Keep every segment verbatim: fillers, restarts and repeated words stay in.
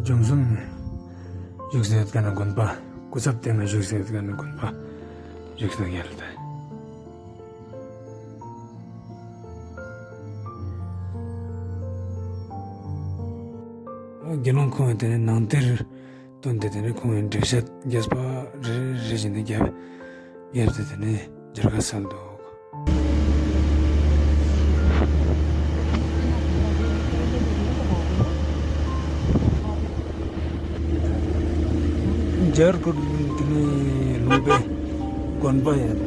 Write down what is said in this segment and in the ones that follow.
ལྗོངས་སུ་བཞུགས་སའི་ཀ་ན་དགོན་པ། སྐུ་ཚབ་སྟེང་ན་བཞུགས་སའི་ཀ་ན་དགོན་པ་བཞུགས་སུ་ཡོད་ལ། དགེ་སློང་ཁོང་དེ་ནས་ནང་གཏེར་བཏོན་ཏེ། དེ་ནས་ཁོང་གིས་འགྲེལ་བཤད་རྒྱས་པ་རེ་རེ་བཞིན་དུ་རྒྱབ་རྒྱབ་སྟེ་དེ་ནས་མཇལ་ཁ་གསལ་འདུག། མཇལ་ཁུལ་དེ་ནས་ལུང་པའི་དགོན་པ་ཡིན།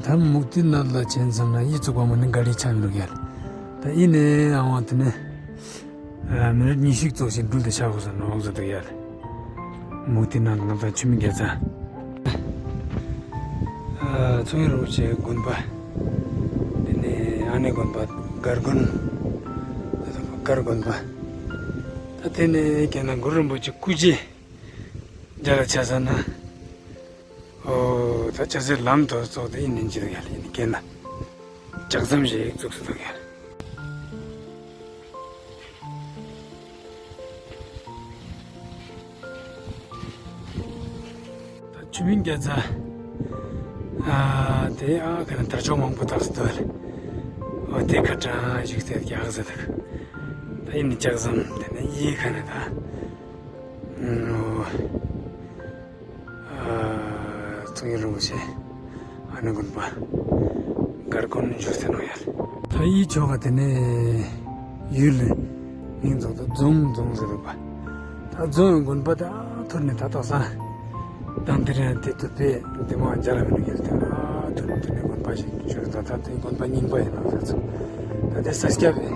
ད་མུག་ཏི་ནང་ལ་ཕྱིན་ཙམ་ན་ཡིད་ཚུགས་པ་མ་ནི་ག་རེ་ཆགས་འདུག་ཡ། ད་ཡིན་ནའང་དེ་ནས་མི་རབས་ཉི་ཤུ་ཙམ་ཞིག་འགྲུལ་དུ་ཆགས་དགོས་ས་ནོག་ཟེར་འདུག་ཡ། མུག་ཏི་ནང་ང་ཚོ་ཆུ་མིག་རྒྱལ་རྩེ། ཨ། ཚོང་རིན་པོ་ཆེ་དགོན་པ། དེ་ནས་ཨ་ནེ་དགོན་པ། སྒར་དགོན། སྒར་དགོན་པ། ད་དེ་ནས་ཀྱང་ན་གུ་རུ་རིན་པོ་ཆེ་སྐུ་རྗེས་མཇལ་ལ་ཆ་ས་ན། ཨོ། ད་ཆ་སའི་ལམ་དུ་ཙོག་དེ་ཡིན་ནི་འཇིག་ཡ་ལ་ཡིན་ཀྱང་ན། ལྕགས་ཟམ་ཞིག་བཙུགས་སུ་འདུག་ཡ། ད་ཆུ་མིག་རྒྱལ་རྩེ། ཨ། དེ་ཨ་ཁ་ན་དར་ལྕོག་མང་པོ་བཏགས་སུ་འདུག་ལ། ཨོ། དེ་ཁ་གྲངས་ཞིག་དེ་རྒྱག་ཟེར་འདུག། ད་ཡིན་ནི་ལྕགས་ཟམ་དེ་ནས་ཡི་ཁ་ན་ད། ཨོ། ཨ། ཚོང་རིན་པོ་ཆེ་ཨ་ནེ་དགོན་པ། སྒར་དགོན་བཞུགས་སའི་ནང་ཡ། ད་ཡི་ཆོ་ག་དེ་ནས་ཡུལ་ལ་མིང་རྫོགས་ཏེ་རྫོང་རྫོང་ཟེར་འདུག་པ། ད་རྫོང་དགོན་པ་ད་ཐུར་ནས་ད་ཏོག་ས་དང་དེ་རིང་དེ་དུ་པས་དེ་མ་མཇལ་ལ་མི་འགལ་ཏེ། ཨ། ཐུར་ནས་དེ་ནས་དགོན་པ་ཞིག་བཞུགས། ད་ད་དེ་དགོན་པ་རྙིང་པ་ཡིན་ནོ་ཟེར་ཚུལ། ད་དེ་ས་སྐྱ་པའི། ཨ།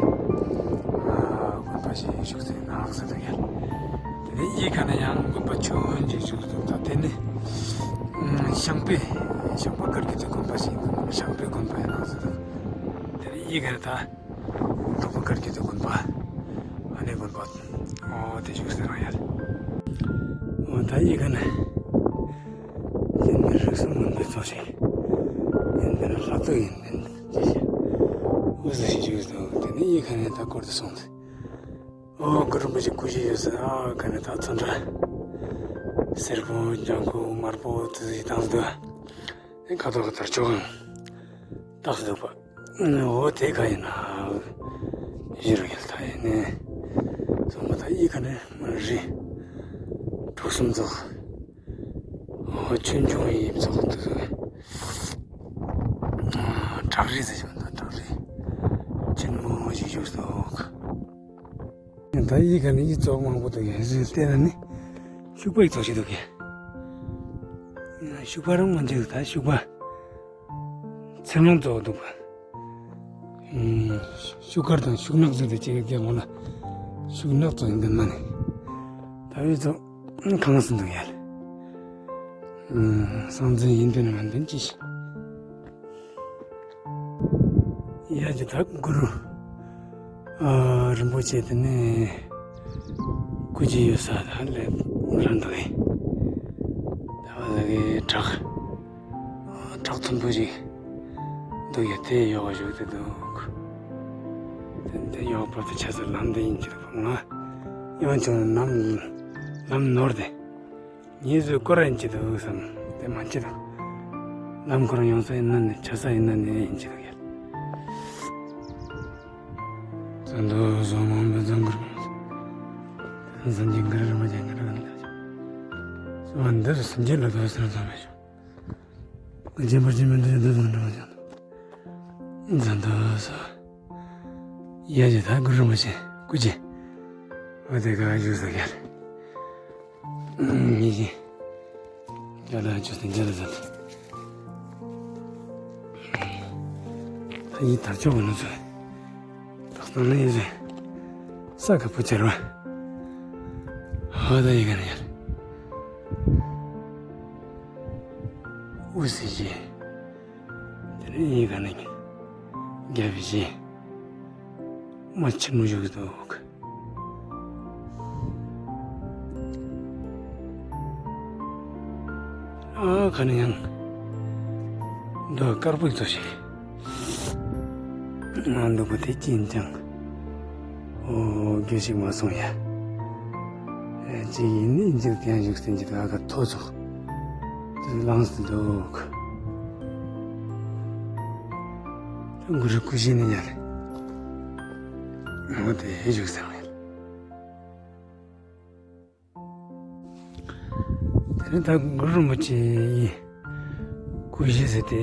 དགོན་པ་ཞིག་བཞུགས་སའི་ནང་ཟེར་འདུག་ཡ། དེ་ནས་ཡི་ཁ་ན་ཡང་དགོན་པ་ཆུང་ཅིག་བཞུགས་འདུག། ད་དེ་ནས་ཤངས་པའི། ཤངས་པ་བཀའ་བརྒྱུད་དེ་དགོན་པ་ཞིག་ཡིན་ནོ། ཤངས་པའི་དགོན་པ་ཡིན་ནོ་ཟེར་འདུག། དེ་ནས་ཡི་ཁ་ན་ད་འབྲུག་པ་བཀའ་བརྒྱུད་དེ་དགོན་པ། ཨ་ནེ་དགོན་པ། ཨོ། དེ་བཞུགས་སའི་ནང་ཡ། ཨོ། ད་ཡི་ཁ་ན་ཡིན་ནི་རིགས་གསུམ་མངོན་པའི་ཚོགས་ཞིག་ཡིན་པས་ན་ལྷ་ཚོགས་ཡིན་པས་ན་ཅི་ཞིག་འུ་ཟི་ཞིག་བཞུགས་འདུག། དེ་ནས་ཡི་ཁ་ན་ད་སྐོར་དུ་སོང་སྟེ། ཨོ། གུ་རུ་རིན་པོ་ཆེ་སྐུ་ཞིག་ཡོད་ས། ཨ། ཁ་ན་ད་ཚོན་ཁྲ་སེར་པོ་ལྗང་ཁུ་དམར་པོ་དེ་ཚོ་ཞིག་བཏགས་འདུག། ཁ་ཐོག་གི་དར་ལྕོག་བཏགས་འདུག་པ། ཨོ། དེ་ག་ཡིན་ན་ཞུ་རུ་ཡོད། ད་ཡིན་ནས་སོང་པ། ད་ཡི་ཁ་ན་མ་རི་གྲོ་གསུམ་ཚོགས། ཨོ། ཆུང་ཆུང་ཡིན་ཚོགས་འདུག། བྲག་རི་ཟེར་བ་ན་བྲག་རི་ཆེན་མོ་ཞིག་བཞུགས་འདུག། ད་ཡི་ཁ་ན་ཡི་ཚོགས་མང་པོ་འདུག་ཡ། བལྟས་ན་ནི་ཤུག་པ་ཡི་ཚོགས་ཤིག་འདུག་ཡ། ཤུག་པ་རང་མ་འཇིག། ད་ཤུག་པ་ཚེར་མ་ཚོགས་འདུག་པ། ཤུག་དཀར་དང་ཤུག་ནག་ཟེར་ཏེ་གཅིག་གི་ངོ་ལ་ཤུག་ནག་ཚོགས་ཡིན་གི་མ་ནི། ད་ཡི་ཚོགས་གང་སུ་འདུག་ཡ་ལ། སངས་རྒྱས་ཡིན་དོན་མིན་དོན་ཅི་ཞིག། ཡ་ཇི་ད་གུ་རུ། ཨ། རིན་པོ་ཆེ་དེ་ནས་སྐུ་རྗེས་ཡོད་ས་ད་ལས་རང་འདུག་གི། ད་བ་ལ་གི་བྲག་བྲག་མཐོན་པོ་ཞིག་འདུག་ཡ། དེ་ཡོག་བཞུགས་ཏེ་འདུག། དེ་དེ་ཡོག་བར་དུ་ཆ་ས་ལམ་དེ་ཡིན་གྱི་འདུག། ང་ཡང་ཆུང་ན་ལམ་ལམ་ནོར་ཏེ། ངེད་ཚོས་སྐོར་ར་ཡིན་གྱི་འདུག་བསམ་དེ་མ་བྱེད་དོ། ལམ་ཁོ་རང་ཡོང་ས་ཡིན་ན་ནི་ཆ་ས་ཡིན་ན་ནི་ཡིན་གྱི་འདུག་ཡ། ཙན་དུ་བཟོ་མང་པོ་ཙང་གུར། སངས་རྒྱས་གུར་རིན་པོ་ཆེ་གུར་རིན་པོ་ཆེ། སོ་འདིར་སེམས་ཅན་ལ་དོ་ཟེར་ཙམ་མེད་ཤོག། རྗེན་པར་རྗེན་མི་འདུག་འདུག་འདུག་འདུག་འདུག། མཛའ་འདུག་སོ། ཡ་ཇི་ད་གུ་རུ་རིན་པོ་ཆེ་སྐུ་མཁྱེན། འོ་དེ་ག་བཞུགས་སོ་ཡ། ཉི་ཤེ། ཡ་ལ་བཅུ་སྟེང་ཇ་ལ་ཟ། ད་ཡི་དར་ལྕོག་གི་ནུ་ཚོད། ད་སྟོང་ན་ཡི་ཚོད། ས་ཁ་ཕུ་ཆེར་བ། ཧོ་ད་ཡི་ག་ན་ཡར། འུ་སི་ཞེ། དེ་ནས་ཡི་ག་ན་རྒྱབ་ཞེ། མ་ཆེན་མོ་བཞུགས་འདུག། ཨ་ཁ་ནས་ཡང་འདོད་དཀར་པོའི་ཚོ་ཞིག་ང་འདུག་པ་དེ་ཅིན་ཅང་ ཨོ་རྒྱུ་ཞིག་མ་སོང་ཡ། ཨེ་ཅིག་ཡིན་ནི་འཇིག་རྟེན་བཞུགས་སྟེང་གི་ད་ག་ཐོ་ཚོགས་དེ་ལངས་སུ་འདུག་ད་གུ་རུ་སྐུ་བཞེངས་ནི་ཡ་ལེ། ཨོ་དེ་བཞུགས་སྟེང་ཡ། དེ་ནས་ད་གུ་རུ་རིན་པོ་ཆེའི་སྐུ་བཞེངས་ཟེར་ཏེ།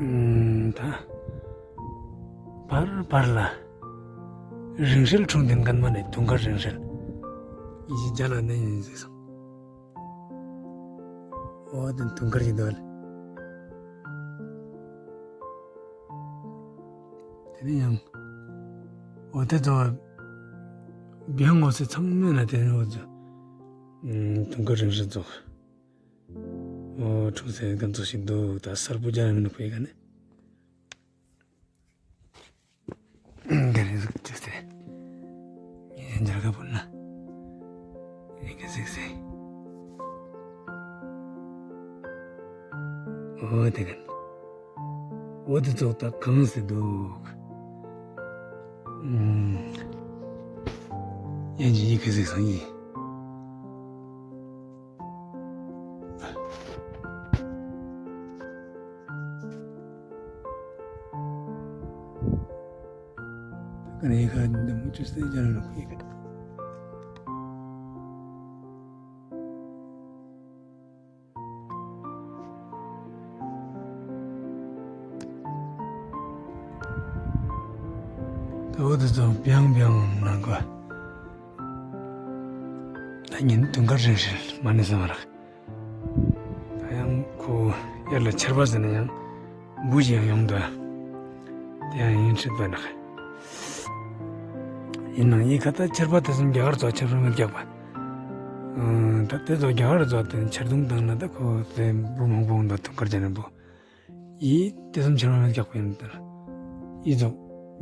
ཨམ། ད་བར་བར་ལ་རིང་བསྲེལ་འཁྲུངས་དེ་འགན་མ་ནས་དུང་དཀར་རིང་བསྲེལ། ཡིན་ཞིག་རྒྱ་ལ་གནས་ཡིན་ཟེར་སོང་། འོ་དེ་དུང་དཀར་ཡིན་འདུག་ལ། དེ་ནས་ཡང་། འོ་དེ་ཚོ་བེང་འོ་སེ་ཚང་མས་ན་དེ་ནས་འོ་ཚོ། ཨམ། དུང་དཀར་རིང་བསྲེལ་ཚོགས། འོ་འཁྲུངས་སའི་སྒམ་ཚོགས་ཤིག་འདུག་ད་གསར་པོ་རྒྱ་ནས་མི་ནུག་པའི་ག་ནས། འགའ་རེ་ཟུག་ཅི་སྟེ། ངས་འཇར་ག་པོ་ན། ཨེ་ག་ཟིག་ཟེ། འོ་དེ་ག་ནས། འོ་དེ་ཚོགས་ད་གང་སེ་འདུག་ཨུམ། ཡན་ཅི་ཡི་གེ་ཟིག་སང་ཡིན། ད་ག་ནས་ཡི་གེ་འདི་མུ་ཅུ་སེ་ཅན་ལ་ཁུ་ཡི་གེ། ད་འོ་དེ་ཚོ་བེང་བེང་ནང་གོ། ད་ཉིན་དུང་དཀར་རིང་བསྲེལ་མ་ནི་སེ་མ་རག་ད་ཡང་ཁོ་ཡར་ལ་ཆར་པ་ཟེར་ན་ཡང་འབུ་ཞིག་ཡང་ཡོང་འདུག་དེ་ཡང་ཡིན་སྲིད་པ་ནག་ཡིན་ནའང་ཡི་གེ་ད་ཆར་པ་དེ་ཚོ་རྒྱ་གར་ཚོ་ཆར་པ་མི་རྒྱག་པ། ཨང་། ད་དེ་ཚོ་རྒྱ་གར་ཚོ་དེ་ཆར་རྡུང་བཏང་ན་ད་ཁོ་དེ་འབུ་མང་པོ་འོང་འདུག་དུང་དཀར་ཅན་ནི་འབུ། ཡིས་དེ་ཚོ་ཆར་པ་མི་རྒྱག་པ་ཡིན་ནི་ད་ལ། ཡིས་ཚོ་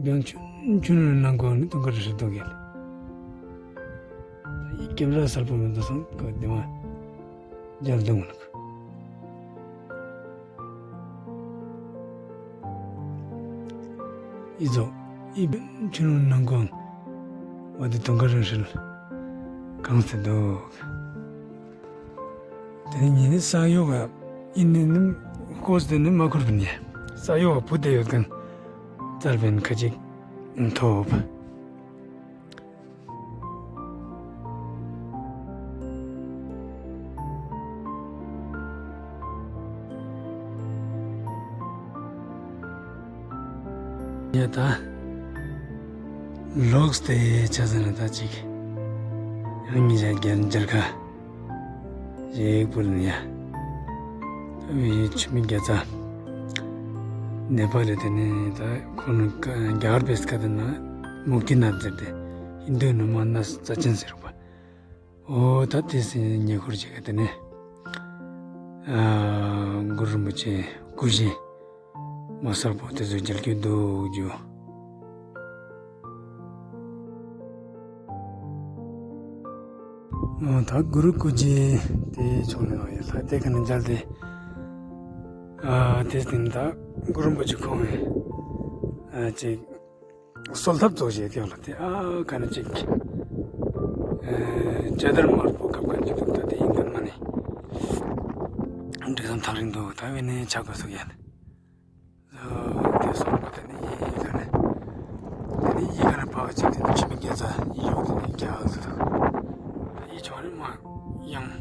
བེང་ཆུན་ཆུན་ནང་གོ་ནི་དུང་དཀར་རིང་བསྲེལ་འདུག་གེ་ལ། ད་ཡིས་སྐེམ་ར་གསལ་པོ་མི་འདུག་སང་ཁོ་དེ་མ་རྒྱ་རྡུང་ནག་ཨི་ཛོ། ཨི་བན་ཆུ་ནང་གང་། བ་དེ་དུང་དཀར་རིང་བསྲེལ། གང་སྟེ་འདུག་དེ་ནི་ཉིན་ནི་ས་ཡོག་ག་ཨི་ནི་ནི་ཀོས་དེ་ནི་མ་ཁུར་བ་ནི། ས་ཡོག་ག་བུ་དེ་ཡོད་མཁན། རྩར་བན་ཁ་ཅིག་ཐོབ། ཡ་ད། ལོགས་ཏེ་ཆ་ཟ་ན་ད་ཅིག་ཡང་ཉི་ཤ་རྒྱལ་འཇར་ཁ། ཡེག་པུར་ནི་ཡ། ད་བའི་ཆུ་མིག་རྒྱ་ཚ། ནེ་པ་ལི་དེ་ནི་ད་ཁོ་ནི་རྒྱ་གར་པེ་སི་ཁ་དེ་ན་མུག་ཏི་ནཱཐ་ཟེར་ཏེ་ཧིན་དུ་ནུ་མ་ན་རྩ་ཆེན་ཟེར་བ། འོ་ད་དེ་སི་ཉེ་འཁོར་ཅིག་ག་དེ་ནི་ཨ་གུ་རུ་རིན་པོ་ཆེ་སྐུ་བཞེངས་མ་གསར་པོ་དེ་ཚོ་མཇལ་རྒྱུ་འདུག་རྒྱུ། ཨ་ད་གུ་རུ་སྐུ་བཞེངས་དེ་ཕྱོགས་ནས་ཡོད་ལ་དེ་ག་ནས་མཇལ་ཏེ། ཨ་དེ་སྟེང་ད་གུ་རུ་རིན་པོ་ཆེ་ཁོང་ཨ་ཅིག་གསོལ་ཐབ་ཚོགས་བཞེས་ཏེ་ཡོད་ལ་དེ་ཨ་ག་ནས་ཅིག་ཨ་ཇ་དར་དམར་པོ་བཀབ་མཁན་ཅིག་འདུག་ད་དེ་ཡིན་མཁན་མ་ནི། འབྲི་སམ་ཐག་རིང་འདུག་ད་བས་ནས་ཆ་དགོས་སུ་ཡན། དེ་སོང་བ་དེ་ནི་ཡི་ག་ནས། དེ་ནི་ཡི་ག་ནས་ཕ་བ་ཅིག་དེ་ནི་ཆུ་མིག་རྒྱ་ཚ་ཡི་ཡོག་དེ་ནི་རྒྱ་ཨག་ཟེར་དང་། ད་ཡི་ཆོག་ནི་མ་ཡང་།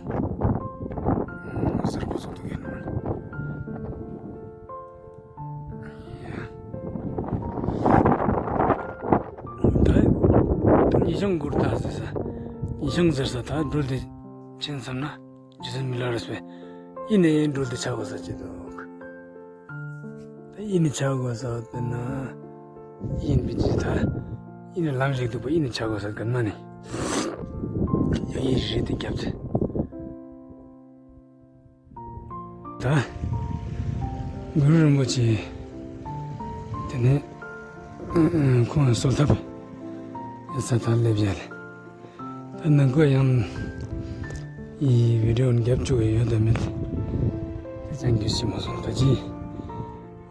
སར་པོ་སོང་འདུག་ཡན་ནི། ད་ད་ཉི་ཤང་གུར་ད་ཟེར་ས། ཉི་ཤང་ཟེར་ས་ད་སྦྲུལ་དེ་ཕྱིན་ཙམ་ན། རྗེ་བཙུན་མི་ལ་རས་པས་ཨི་ནས་སྦྲུལ་དེ་ཆགས་དགོས་ས་ཅི་འདུག་ད་ཨི་ནས་ཆགས་དགོས་ས་དེ་ན་ཨིན་པི་ཅི་ད་ཨི་ནས་ལམ་ཞིག་འདུག་པ་ཨི་ནས་ཆགས་དགོས་ས་གན་མ་ནི་ཡ་ཨི་རི་དེ་རྒྱབ་ཚེ། ད་གུ་རུ་རིན་པོ་ཆེ་དེ་ནས་ཁོང་གསོལ་ཐབ་ས་ཐང་སླེབས་ཡ་ལེ། ད་ནང་ཁོ་ཡང་ཡི་བི་ཌིའོ་རྒྱབ་བཅུག་ཡོད་དམ་མེད། དེ་ཙང་རྒྱུས་ཆེ་མ་སོང་ད་ཅི།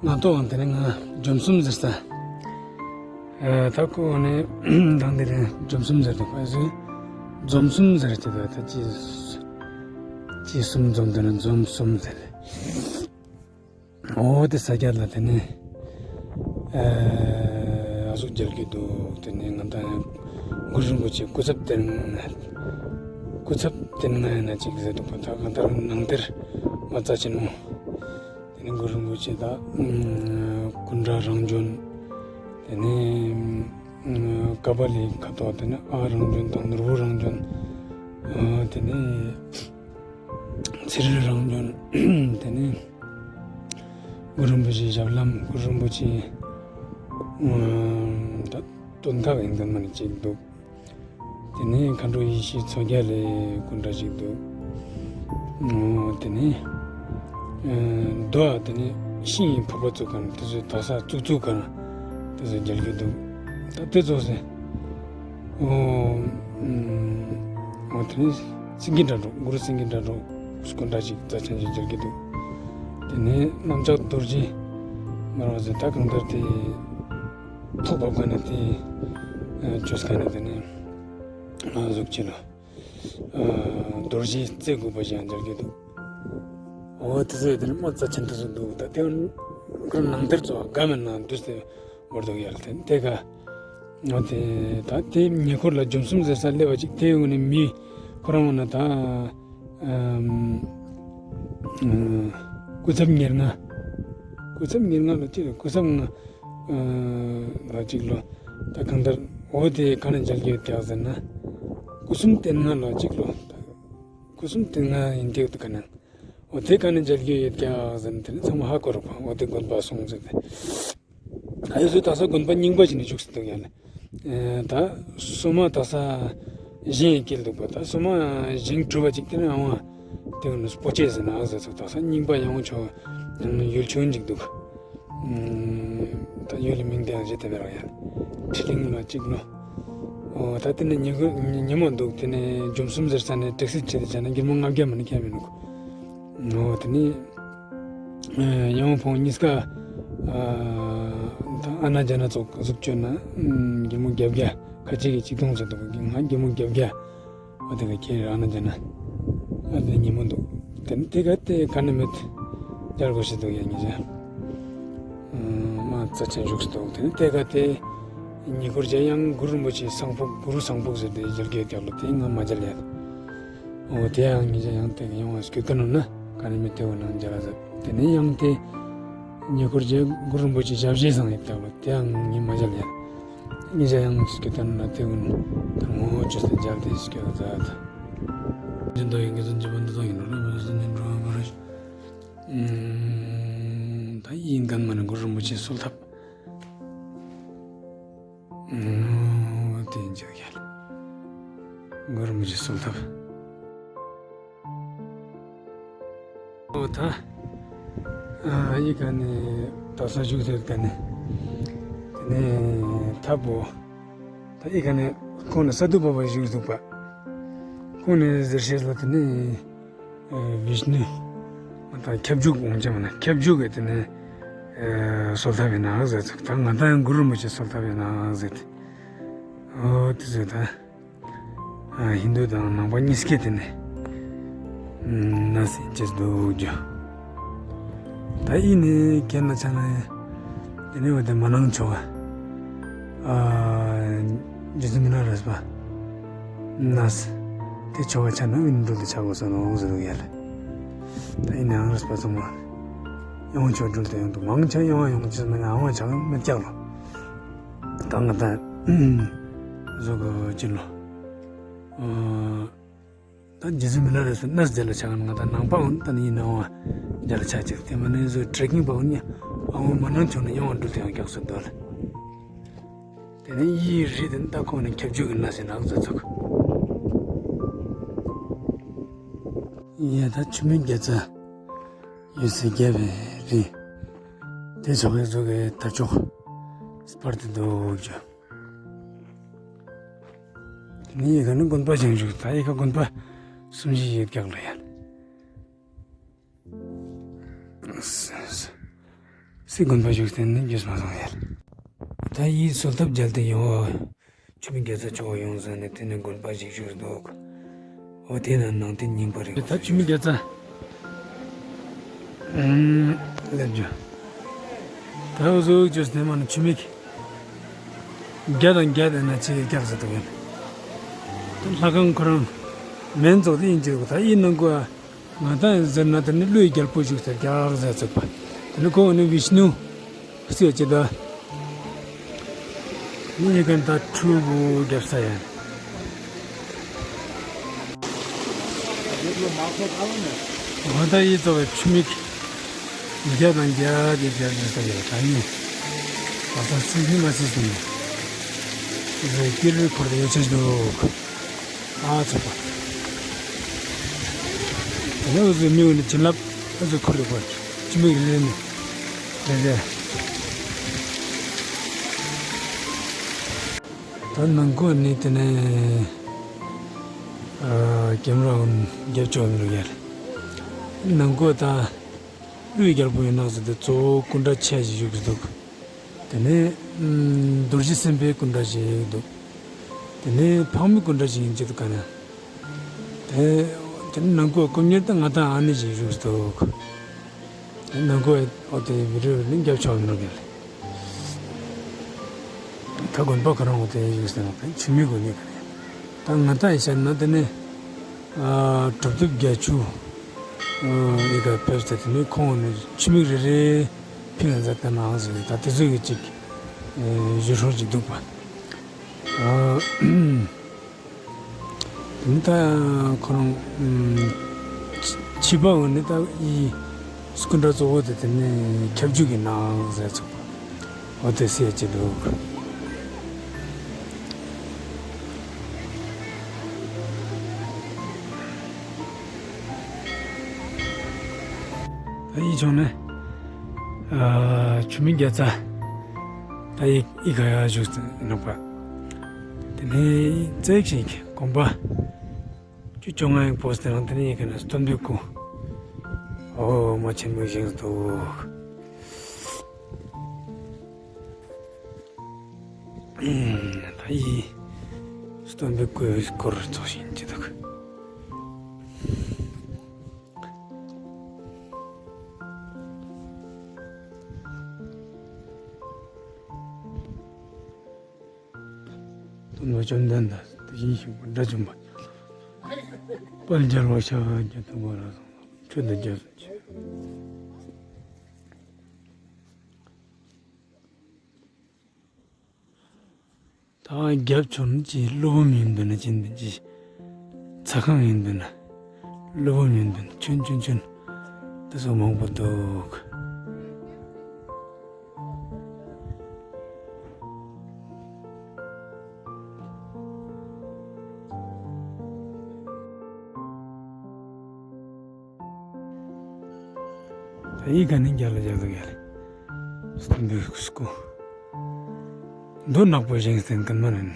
ང་ཏོའང་དེ་ནས་ང་འཇོམས་གསུམ་ཟེར་ས། ཨ། ད་ཁོ་ནི་དང་དེ་རིང་འཛོམས་གསུམ་ཟེར་དུ་ཁོ་ཚོས་འཛོམས་གསུམ་ཟེར་གྱི་འདུག་ད་ཅི་ཅི་གསུམ་འཛོམས་དུ་ནི་འཛོམས་གསུམ་ཟེར། འོ་དེ་ས་སྐྱ་ལ་དེ་ནས་ཨ་ཟུག་མཇལ་གྱི་འདུག་དེ་ནས་ང་དང་གུ་རུ་རིན་པོ་ཆེ་སྐུ་ཚབ་དེ་ནས་སྐུ་ཚབ་དེ་ནས་ང་ཡིན་ན་ཅིག་ཟེར་འདུག་པ། ད་གང་ལྟར་ནང་དེར་མ་རྩ་ཆེན་མོ། དེ་ནས་གུ་རུ་རིན་པོ་ཆེ་དང་ཨ་སྐུ་འདྲ་རང་བྱོན། དེ་ནས་ཨ་ཀ་པ་ལི་ཁ་ཐོག་དེ་ནས་ཨ་རང་བྱོན་དང་ནོར་བུ་རང་བྱོན། ཨ་དེ་ནས་ཚེ་རིང་རང་བྱོན། དེ་ནས་གུ་རུ་རིན་པོ་ཆེ་ཞབས་ལྷམ། གུ་རུ་རིན་པོ་ཆེ་ཨ་ད་སྟོད་འཐག་ཡིན་དམ་མ་ནི་གཅིག་འདུག་དེ་ནས་མཁའ་འགྲོ་ཡེ་ཤེས་མཚོ་རྒྱལ་ལ་སྐུ་འདྲ་ཞིག་འདུག་ཨོ་དེ་ནས་ཨ་མདོ་དེ་ནས་ཤིང་ཡི་ཕོར་པ་བཙུགས་ག་ན་དེ་ཚོའི་དག་ས་བཙུགས་བཙུགས་ག་ན་དེ་ཚོ་མཇལ་རྒྱུ་འདུག་ད་དེ་ཚོ་ཟེར། ཨོ་ཨ་ཨོ་དེ་ནས་སེང་གེ་སྒྲ་སྒྲོགས། གུ་རུ་སེང་གེ་སྒྲ་སྒྲོགས་སྐུ་འདྲ་ཞིག་རྩ་ཆེན་ཞིག་མཇལ་རྒྱུ་འདུག་དེ་ནས་གནམ་ལྕགས་རྡོ་རྗེ་འབར་བ་ཟེར། ད་གང་ལྟར་དེ་ཐོག་བབས་ག་ན་དེ་ཨ་བཅོས་ག་ན་དེ་ནས་ཨ་ཟུག་ཅི་ལ། ཨ་རྡོ་རྗེ་རྩེ་དགུ་པ་ཞིག་ཡང་མཇལ་རྒྱུ་འདུག་འོ་དེ་ཚོ་དེ་ནི་མ་རྩ་ཆེན་དུ་སུ་འདུག་ད་དེ་ཁོ་ནང་དེར་ཚོ་དགའ་མེད་ན་འདུས་ཏེ་བར་དུ་ཡར་ཐོན་དེ་ག་འོ་དེ་ད་དེ་ཉེ་འཁོར་ལ་འབྱུང་གསུམ་ཟེར་ས་སླེབས་པ་ཅིག་དེ་ཡོང་ནས་མི་ཁོ་རང་ངོ་ན་ད་ཨམ་ཨམ་སྐུ་ཚབ་ཉེར་ལྔ། སྐུ་ཚབ་ཉེར་ལྔ་ལ་ཅི་སྐུ་ཚབ་ལྔ། ལ་གཅིག་ལོ། ད་གང་ལྟར་འོ་དེ་ག་ནས་མཇལ་རྒྱུ་ཡོད་ཀྱག་ཟེར་ན། སྐུ་གསུམ་རྟེན་ལྔ་ལ་གཅིག་ལོ། ད་སྐུ་གསུམ་རྟེན་ལྔ་ཡིན་གྱི་འདུག་ག་ན། འོ་དེ་ག་ནས་མཇལ་རྒྱུ་ཡོད་ཀྱག་ཟེར་ན་དེ་ནི་ཚང་མ་ཧ་གོ་རོགས་པ། འོ་དེ་དགོན་པ་སོང་ཟེར་ཏེ། ཨ་ཡོད་ཚོད་ད་ས་དགོན་པ་རྙིང་པ་ཞིག་ནས་བཞུགས་སུ་འདུག་ཡ་ལ། ཨེ་ད་སོ་མ་ད་ས་གཞན་ཡི་སྐྱེལ་འདུག་པ། ད་སོ་མ་གཞན་གྲུབ་པ་ཅིག་དེ་ནས་ཨང་བ་དེ་ནས་སྤོ་ཆས་ཟེར་ན་ཨ་ཟེར་ཚོད་ད་ས་རྙིང་པ་ཡང་ཆོག་ཡུལ་ཆུང་ཅིག་འདུག་ད་ཡུལ་མིང་དེ་ཡང་བཞེས་ཏེ་མེད་ར་ཡ། ཁྲི་གླིང་ལ་གཅིག་ལོ། ཨོ་ད་དེ་ནས་ཉི་གུ་ཉི་མོ་འདུག་དེ་ནས་འབྱུང་གསུམ་ཟེར་ས་ནས་དྲེག་སི་བྱས་ཏེ་བྱས་ན་སྒྱུར་མོ་ལྔ་བརྒྱ་མ་ནི་ཁྱད་མི་འདུག་ཨོ་དེ་ནས་ཡང་ཕོང་གཉིས་ཀ་ཨ་ད་ཨ་ན་རྒྱ་ན་ཙོགས་གཟུགས་བསྐྱོན་ན་སྒྱུར་མོ་བརྒྱད་བརྒྱ། ཁ་ཅིག་གིས་ཆིག་སྟོང་ཟེར་འདུག་ང་སྒྱུར་མོ་བརྒྱད་བརྒྱ། ཨ་དེ་ག་ཁྱེད་རང་ན་ཅན་ན། ཨ་དེ་ཉིན་མོ་འདུག་དེ་ནི་དེ་ག་དེ་ག་ནས་མེད། རྒྱལ་དགོས་ཤེས་འདུག་ཡ་ཉི་ཅན། མ་རྩ་ཆེན་བཞུགས་སུ་འདུག་དེ་ནི་དེ་ག་དེ་ཉེ་འཁོར་ཅན་ཡང་གུ་རུ་རིན་པོ་ཆེ་སང་ཕོག་གུ་རུ་སང་ཕོག་ཟེར་དེ་མཇལ་རྒྱུ་རྒྱབ་ལ་དེ་ང་མ་མཇལ་ཡ། འོ་དེ་ཡང་ཉི་ཅན་ཡང་དེ་ག་ཡོང་བ་སྐྱོད་ཀ་ནོ་ན་ག་ནས་མེད་དེ་འོ་ནང་མཇལ་ལ་ཟེར། དེ་ནི་ཡང་དེ་ཉེ་འཁོར་ཅན་གུ་རུ་རིན་པོ་ཆེ་ཞབས་རྗེས་སང་ཡོད་རྒྱབ་ལ་དེ་ཡང་ཉི་མ་མཇལ་ཡ། ཉེ་ཆར་ཡང་སྐྱོ་དར་ན་དེ་ཀུན་དང་ངོ་བོ་ཅོས་ཏེ་མཇལ་ཏེ་སྐྱོ་མཛད། འཛིན་དོ་ཡིན་གྱི་འཛིན་གྱི་བན་དུ་དང་ཡིན་ནོ་ལ་མི་འཛིན་ནི་འགྲོ་བ་མ་རེད། ད་ཡིན་གང་མ་ནི་གུ་རུ་རིན་པོ་ཆེ་གསོལ་ཐབས། དེ་ཡིན་ཅག་ཡ་ལ་གུ་རུ་རིན་པོ་ཆེ་གསོལ་ཐབས། ཨོ་ད། ཨ་ཡི་ག་ནས་ད་ས་བཞུགས་ཟེར་ག་ནས། དེ་ནས་ཐབ་བོ། ད་ཡི་ག་ནས་ཁོང་ནས་ས་དུ་པ་བ་བཞུགས་འདུག་པ། ཁོང་ནས་ཟེར་ཤེས་ལ་དེ་ནས་བིཤ་ནུ། ད་ཁྱབ་འཇུག་འོང་ཅེས་མ་ན་ཁྱབ་འཇུག་གི་དེ་ནས་གསོལ་ཐབས་ཡིན་ནག་ཟེར་ཚུགས། ད་ང་ད་ཡང་གུ་རུ་རིན་པོ་ཆེ་གསོལ་ཐབས་ཡིན་ནག་ཟེར་ཏེ། ཨོ་དེ་ཟེར་ད། ཧིན་དུ་དང་ནང་པ་གཉིས་ཀས་དེ་ནས་ན་སེ་ཅེས་འདུག་རྒྱུ། ད་ཡིན་ནི་ཁྱེད་ན་ཆ་ན་དེ་ནས་འོ་དེ་མ་ནང་ཆོ་ག་ཨ་རྗེ་བཙུན་མི་ལ་རས་པ་ན་སེ་དེ་ཆོ་ག་ཆ་ན་ཨིན་འགྲུལ་དུ་ཆ་དགོས་སོ་ནོ་ཟེར་འདུག་ཡ་ལ། ད་ཡིན་ནའང་རས་པ་ཚང་མ་ཡང་ཆོ་འགྲུལ་དུ་ཡོང་འདུག་མང་ཆ་ཡང་ཡོང་ཅེས་མ་ནས་ཨང་བ་ཆ་ག་མི་རྒྱག་ལོ། ད་ང་ད་བཟོ་གི་ཅི་ལོ། ད་རྗེ་བཙུན་མི་ལ་རས་སུ་གནས་མཇལ་ལ་ཆ་ག་ང་ད་ནང་པ་འོན་ད་ནི་ཡིན་ནའང་མཇལ་ལ་ཆ་ཅིག་དེ་མ་ནི་བཟོ་ཊྲེ་ཀིང་པ་འོན་ནི་ཨ་འོ་མ་ནང་ཆུང་ནས་ཡང་འགྲུལ་དེ་ཡང་རྒྱག་སུ་འདོད་ལ། དེ་ནས་ཡིད་རིག་དེ་ད་ཁོང་ནས་ཁྱབ་འཇུག་གི་ན་སེ་ནག་ཟ་ཚུགས། ཡ་ད་ཆུ་མིག་རྒྱ་ཚ་ཡོད་སེ་རྒྱ་བའི་རི་དེ་ཚོ་གི་ཚོ་གི་ད་ཆོག་སྤར་དེ་འདུག་རྒྱུ། དེ་ནས་ཡི་ག་ནི་དགོན་པ་བཞེངས་བཞུགས། ད་ཡི་ག་དགོན་པ་གསུམ་བཞི་ཡོད་ཀྱག་ལ་ཡ། སི་དགོན་པ་བཞུགས་ཏེ་ནི་རྒྱུས་མ་སོང་ཡ། ད་ཡིད་གསོལ་ཐབ་རྒྱལ་དུ་ཡོང་བ། ཆུ་མིག་རྒྱལ་ཚ་ཆོག་ཡོང་ཟེར་ནས་དེ་ནས་དགོན་པ་ཞིག་བཞུགས་འདུག་འོ་དེ་ན་ནང་རྟེན་རྙིང་པ་རེད། ད་ཆུ་མིག་རྒྱལ་ཚ། ཨུམ། སླེབས་རྒྱུ། ད་འུ་ཟུག་བཅོས་ནས་མ་ན་ཆུ་མིག་བརྒྱ་དང་བརྒྱ་དེ་ན་ཆེ་བའི་རྒྱག་ཟེར་འདུག་ཡིན། ད་ལྷ་ཁང་ཁོ་རང་མེན་ཙོག་དེ་ཡིན་གྱི་འདུག་ད་ཡིན་ནང་གོ། ང་དང་ཟེར་ན་དེ་ནི་ཀླུའི་རྒྱལ་པོ་བཞུགས་ས་རྒྱག་ཟེར་ཚུགས་པ། དེ་ནི་ཁོང་ནི་བིཤ་ནུ་ཟེར་གྱི་ད། ནི་ཡི་གན་ད་ཁྲུ་བོ་རྒྱབ་ས་ཡིན། ང་དང་ཡི་ཚོ་བའི་ཆུ་མིག་བརྒྱ་དང་བརྒྱ་དེ་རྒྱབ་ཟེར་ས་ཡོད་ད་ཡིན། ང་དང་སྲིད་ནི་མ་སྲིད་སོང་ནས་ཟེར་ཀི་རུའི་འཁོར་དེ་ཡོད་ཆེ་འདུག་ཨ་ཚོགས་པ། དེ་ནས་འུ་ཚོའི་མིག་ནི་བྱིན་རླབས་འུ་ཚོའི་ཁུར་རེ་བར་ཅི་མིག་ལེན་ནས་རེད་རེད། ད་ནང་ཁོ་ནི་དེ་ནས་ཨ་ཀེམ་ར་འོན་རྒྱབ་ཆོག་མི་རུ་ཡར་ནང་ཁོ་ད། ཀླུའི་རྒྱལ་པོ་ཡིན་ནག་ཟེར་ཏེ་གཙོ་བོ་སྐུ་འདྲ་ཆེ་ཞིག་བཞུགས་འདུག་དེ་ནས་ཨུམ་རྡོ་རྗེ་སེམས་དཔའི་སྐུ་འདྲ་ཞིག་འདུག་དེ་ནས་འཕགས་མའི་སྐུ་འདྲ་ཞིག་ཡིན་གྱི་འདུག་ག་ན། དེ་དེ་ནས་ནང་ཁོ་སྐུ་གཉེར་དང་ང་དང་ཨ་ནེ་ཞིག་བཞུགས་འདུག་དེ་ནང་ཁོ་ཨོ་དེ་བི་རི་ལིང་རྒྱབ་ཆོག་མི་འདུག་ག་ད་དགོན་པ་ཁོ་རང་ཨོ་དེ་བཞུགས་ཟེར་ན་ཆུ་མིག་དགོན་ནི་ག་ནས་ད་ང་དང་ཡིན་ཤར་ན་དེ་ནས་ཨ་གྲུབ་ཐོབ་བརྒྱད་ཅུ། ཨ་ཡི་ག་ཕེབས་ཏེ་དེ་ནས་ཁོང་ནས་ཆུ་མིག་རེ་རེ་ཕིང་ལ་མཛད་དེ་ནའང་ཟེར་ད་དེ་ཚོ་གི་ཅིག་ཨེ་བཞུགས་སྲོལ་ཅིག་འདུག་པ། ཨ་དེ་ནས་ད་ཁོ་རང་ཨུམ་ཕྱི་པ་འོ་ནས་ད་ཡི་སྐུ་འདྲ་གཙོ་བོ་དེ་དེ་ནས་ཁྱབ་འཇུག་གི་ནའང་ཟེར་ཚུགས་པ། འོ་དེ་སེ་ཅི་འདུག་ད་ཡིད་ཆུང་ནས་ཨ་ཆུ་མིག་རྒྱལ་ཚ། ད་ཡི་ཡི་ག་ཡ་བཞུགས་ནོག་པ། དེ་ནས་རྩེག་ཞིག་དགོན་པ་བཅུ་བཅོ་ལྔ་ཡི་པོ་སྟེ་རང་དེ་ནས་ཡི་ག་ན་སྟོན་པའི་སྐུ། ཨོ་མ་ཆེན་མོ་བཞེངས་འདུག་ད་ཡི་སྟོན་པའི་སྐུའི་སྐོར་ཚོགས་ཤིང་ཅི་འདུག་སྟོན་པ་བཅོམ་ལྡན་འདས་དེ་བཞིན་གཤེགས་པ་དགྲ་བཅོམ་པ། དཔལ་རྒྱལ་བ་ཤཱཀྱ་ཐུབ་པ་ལ་སོགས་ཆོས་དང་རྒྱ་མཚོ་ཆེ། ད་རྒྱབ་ཆོག་ནི་ཅི་ཀླུ་འབུམ་ཡིན་འདུག་ན་ཅི་འདུག་ཅི། ཚ་ཁང་ཡིན་འདུག་ན། ཀླུ་འབུམ་ཡིན་འདུག་ན་ཆུན་ཆུན་ཆུན། དེ་ཚོ་མང་པོ་འདུག་ད་ཡི་ག་ནས་རྒྱ་ལ་རྒྱ་ལ་རྒྱ་ལ། སྟོན་པའི་སྐུ། མདོ་ནག་པོ་བཞེངས་ཟིན་གི་མ་ནན།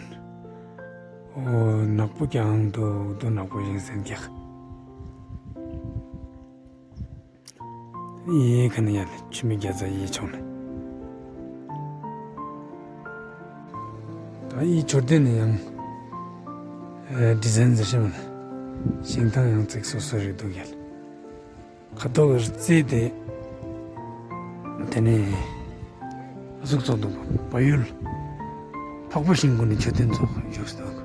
ཨོ་ནག་པོ་ཀྱང་འདུག་མདོ་ནག་པོ་བཞེངས་ཟིན་ཀྱག་ཡི་ག་ནས་ཡ་ལ་ཆུ་མིག་རྒྱལ་ཚ་ཡི་ཆུང་ནས། ད་ཡི་མཆོད་རྟེན་ནས་ཡང་ཨེ་ཌི་ཛན་ཟེར་ཤེས་མ་ན། ཤིང་ཐང་ཡང་བརྩེགས་སོ་སོ་རེད་འདུག་ཡ་ལ། ཁ་དོག་གི་རྩེ་དེ། དེ་ནས་གཟུགས་ཚོགས་འདུག་བལ་ཡུལ། འཕགས་པ་ཤིང་ཀུན་ནས་མཆོད་རྟེན་ཚོགས་བཞུགས་འདུག་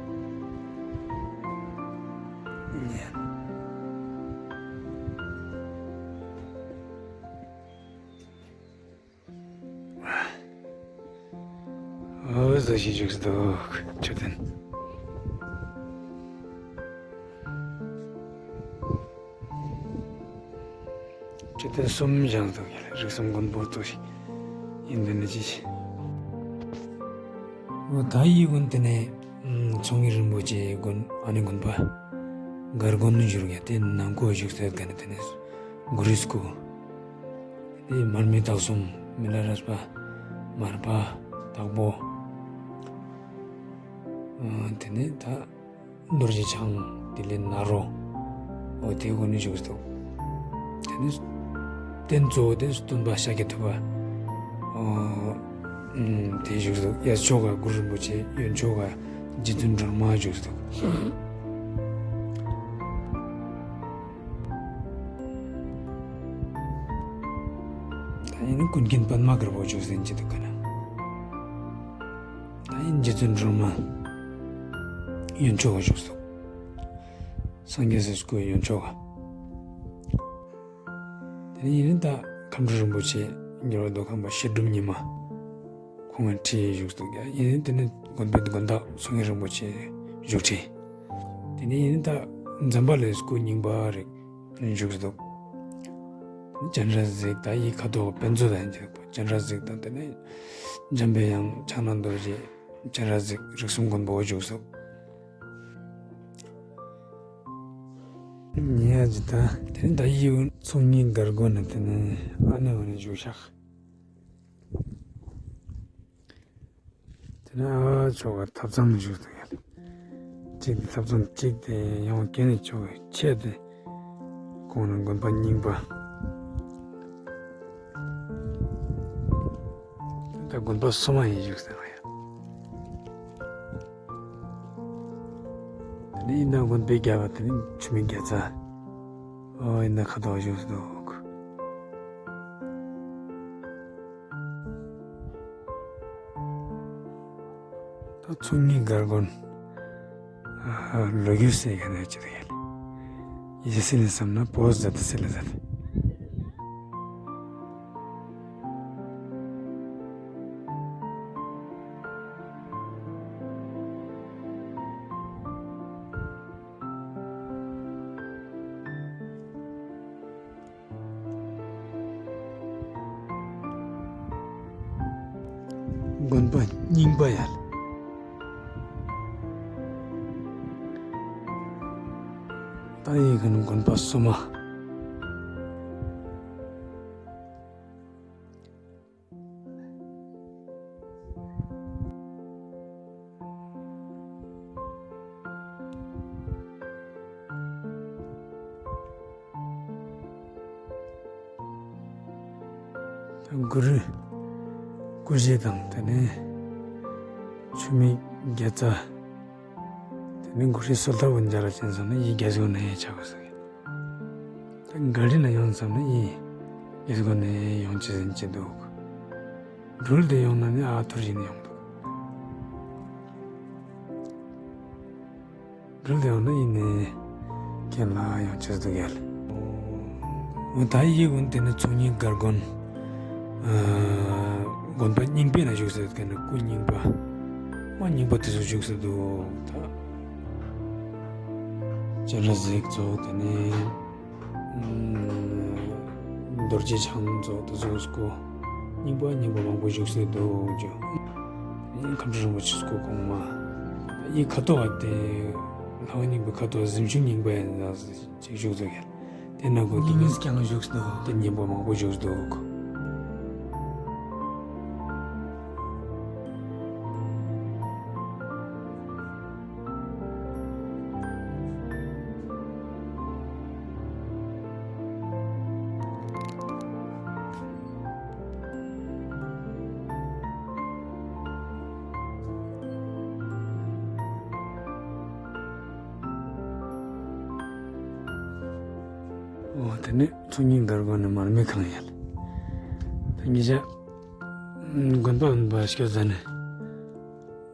ཨོ་བཟོ་ཞིག་བཞུགས་འདུག་མཆོད་རྟེན། མཆོད་རྟེན་གསུམ་བཞེངས་འདུག་རིགས་གསུམ་མགོན་པོ་ཚོ་ཞིག་ཡིན་འདུག་ནི་ཅི་ཞིག་འོ་ད་ཡི་དགོན་དེ་ནས་ཚོང་གི་རིན་པོ་ཆེ་དགོན་ཨ་ནི་དགོན་པ་གར་དགོན་ནི་བཞུར་ག་དེ་ནང་གོ་བཞུགས་ཚད་ག་ནི་དེ་ནས་གུ་རུ་སྐུ། དེ་མར་མེ་སྟག་གསུམ་མི་ལ་རས་པ། མར་པ། སྟག་པོ། ཨ་དེ་ནས་ད་རྡོ་རྗེ་འཆང་དེ་ལས་ནཱ་རོ། འོ་དེ་གོ་ནས་བཞུགས་འདུག་དེ་ནས་རྟེན་གཙོ་བོ་དེ་སྟོན་པ་ཤཱཀྱ་ཐུབ་པ། ཨོ་ ཨུམ། དེ་བཞུགས་འདུག། གཡས་ཕྱོགས་ཀ་གུ་རུ་རིན་པོ་ཆེ། གཡོན་ཕྱོགས་ཀ་རྗེ་བཙུན་སྒྲོལ་མ་བཞུགས་འདུག། ད་ཡིན་ན་ཀུན་མཁྱེན་པདྨ་དཀར་པོ་བཞུགས་ཟིན་གྱི་འདུག་ག་ན། ད་ཡིན་རྗེ་བཙུན་སྒྲོལ་མ་གཡོན་ཕྱོགས་ཀ་བཞུགས་འདུག། སངས་རྒྱས་སི་སྐུ་གཡོན་ཕྱོགས་ཀ། དེ་ནས་ཡིན་ད་མཁའ་འགྲོ་རིན་པོ་ཆེ་འགྱུར་བ་མདོ་ཁམས་པ་བཤད་སྒྲུབ་ཉི་མ་ཁོང་གི་ཁྲི་བཞུགས་འདུག། ཡིན་དེ་ནས་དགོན་པའི་དགོན་བདག་མཚུར་ངོས་རིན་པོ་ཆེ་བཞུགས་ཁྲི། དེ་ནས་ཡིན་ད་ཛམ་བྷ་ལའི་སྐུ་རྙིང་པ་རེ་བཞུགས་འདུག། སྤྱན་རས་གཟིགས་དང་ཡི་ཁ་དོག་པད་མཚོ་དང་འཇུག་པ་སྤྱན་རས་གཟིགས་དང་དེ་ནས་འཇམ་པའི་དབྱངས་ཕྱག་ན་རྡོ་རྗེ་སྤྱན་རས་གཟིགས་རིགས་གསུམ་མགོན་པོ་བཞུགས་འདུག། ཉེ་ཡ་ཇི་ལྟ། དེ་ནི་ད་ཡིའུ་ཚོགས་གཉིས་སྒར་སྒོ་ནས་དེ་ནི་ཨ་ནེ་འོ་ནས་བཞུགས་ཤག། དེ་ནི་ཨ་ཕྱོགས་ཀ་ཐབ་ཚང་བཞུགས་འདུག་ཡ། གཅིག་དེ་ཐབ་ཚང་གཅིག་དེ་ཡང་གན་ནས་ཕྱོགས་ཀ་ཆེ་དེ་ཁོང་ནི་དགོན་པ་རྙིང་པ། ད་དགོན་པ་སོ་མ་ཡིན་བཞུགས་ཟེར་བ་ཡ། དེ་ནས་ཡིན་ན་དགོན་པའི་རྒྱབ་པ་དེ་ནི་ཆུ་མིག་རྒྱལ་རྩ། ཨོ་ཡིན་ན་ཁ་དོག་བཞུགས་འདུག། ད་ཚོགས་གཉིས་སྒར་དགོན་ལོ་རྒྱུས་ཟེར་ག་ནས་ཅི་རེད། ཡིད་སེ་ནས་བསམ་ན་པོ་ཟ་དེ་སེ་ལ་ཟ་དེ། དགོན་པ་རྙིང་པ་ཡ། ད་ཡི་ག་ནི་དགོན་པ་སོ་མ། གུ་རུ་སྐུ་བཞི་དང་དེ་ནས་ཆུ་མིག་རྒྱལ་རྩ། དེ་ནས་གུ་རུ་སོལ་ཐར་བུ་འཇའ་ར་ཅན་སོང་ན་ཡི་རྒྱལ་སྒོ་ནས་ཡི་ཆགས་པ་སོགས་ཡིན། ད་ག་རི་ལ་ཡོང་བསམ་ན་ཡི་རྒྱལ་སྒོ་ནས་ཡོང་ཅི་ཟིན་ཅི་འདུག། སྦྲུལ་དེ་ཡོང་ན་ནི་ཨ་ཐུར་བཞིན་ཡོང་འདུག། སྦྲུལ་དེ་ཡོང་ན་ཡིན་ནི་ཁྱེད་ལ་ཡོང་ཅི་འདུག་ཡ་ལ། འོ་ད་ཡི་གུན་དེ་ནི་ཚོགས་གཉིས་སྒར་དགོན། ཨ་དགོན་པ་རྙིང་པའི་ནང་བཞུགས་ཟེར་མཁན་ནི་སྐུ་རྙིང་པ། མ་རྙིང་པ་དེ་ཚོ་བཞུགས་ཟེར་འདུག་ད། སྤྱན་རས་གཟིགས་ཚོ་དེ་ནས་རྡོ་རྗེ་འཆང་ཚོ་དེ་ཚོ་སྐུ་རྙིང་པ་རྙིང་པ་མང་པོ་བཞུགས་ཟེར་འདུག་ཅོ། ཁམས་སྤྲུལ་རིན་པོ་ཆེ་སྐུ་གོང་མ། ཡི་ཁ་དོག་བ་དེ་ལྷ་བ་རྙིང་པའི་ཁ་དོག་གཟིམ་ཆུང་རྙིང་པ་ཡིན་ན་ཅིག་བཞུགས་འདུག་ཡ། དེ་ན་གོ་དེ་ཉིད་ཀྱང་བཞུགས་འདུག། དེ་མཉེན་པོ་མང་པོ་བཞུགས་འདུག། འོ་དེ་ནས་ཚོགས་གཉིས་སྒར་དགོན་ནི་མར་མེ་ཁང་ཡིན། ད་ཉེ་ཆར་དགོན་པ་འོན་པ་སྐྱོ་ཟ་ནས་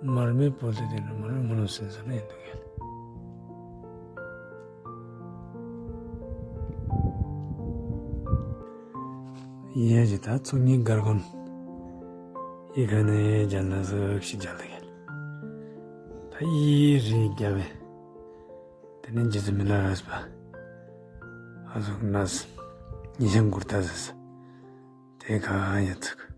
མར་མེ་བོ་ལེ་དེ་ནི་མར་མེ་མ་ལོ་སེམས་ཟ་ནས་ཡིན་འདུག་ཡ། ཡིན་ཡ་ཇི་ད་ཚོགས་གཉིས་སྒར་དགོན་ཡི་ག་ནས་རྒྱལ་ན་ཟིག་ཞིག་རྒྱལ་ལ་ཡ། ད་ཡི་རི་རྒྱལ་བས། དེ་ནས་རྗེ་བཙུན་མི་ལ་རས་པ། ཨ་ཟུག་ན་སི། ཉི་ཤང་གུར་ཏ་ཟི་སི། དེ་ག་ཡ་ཚིག།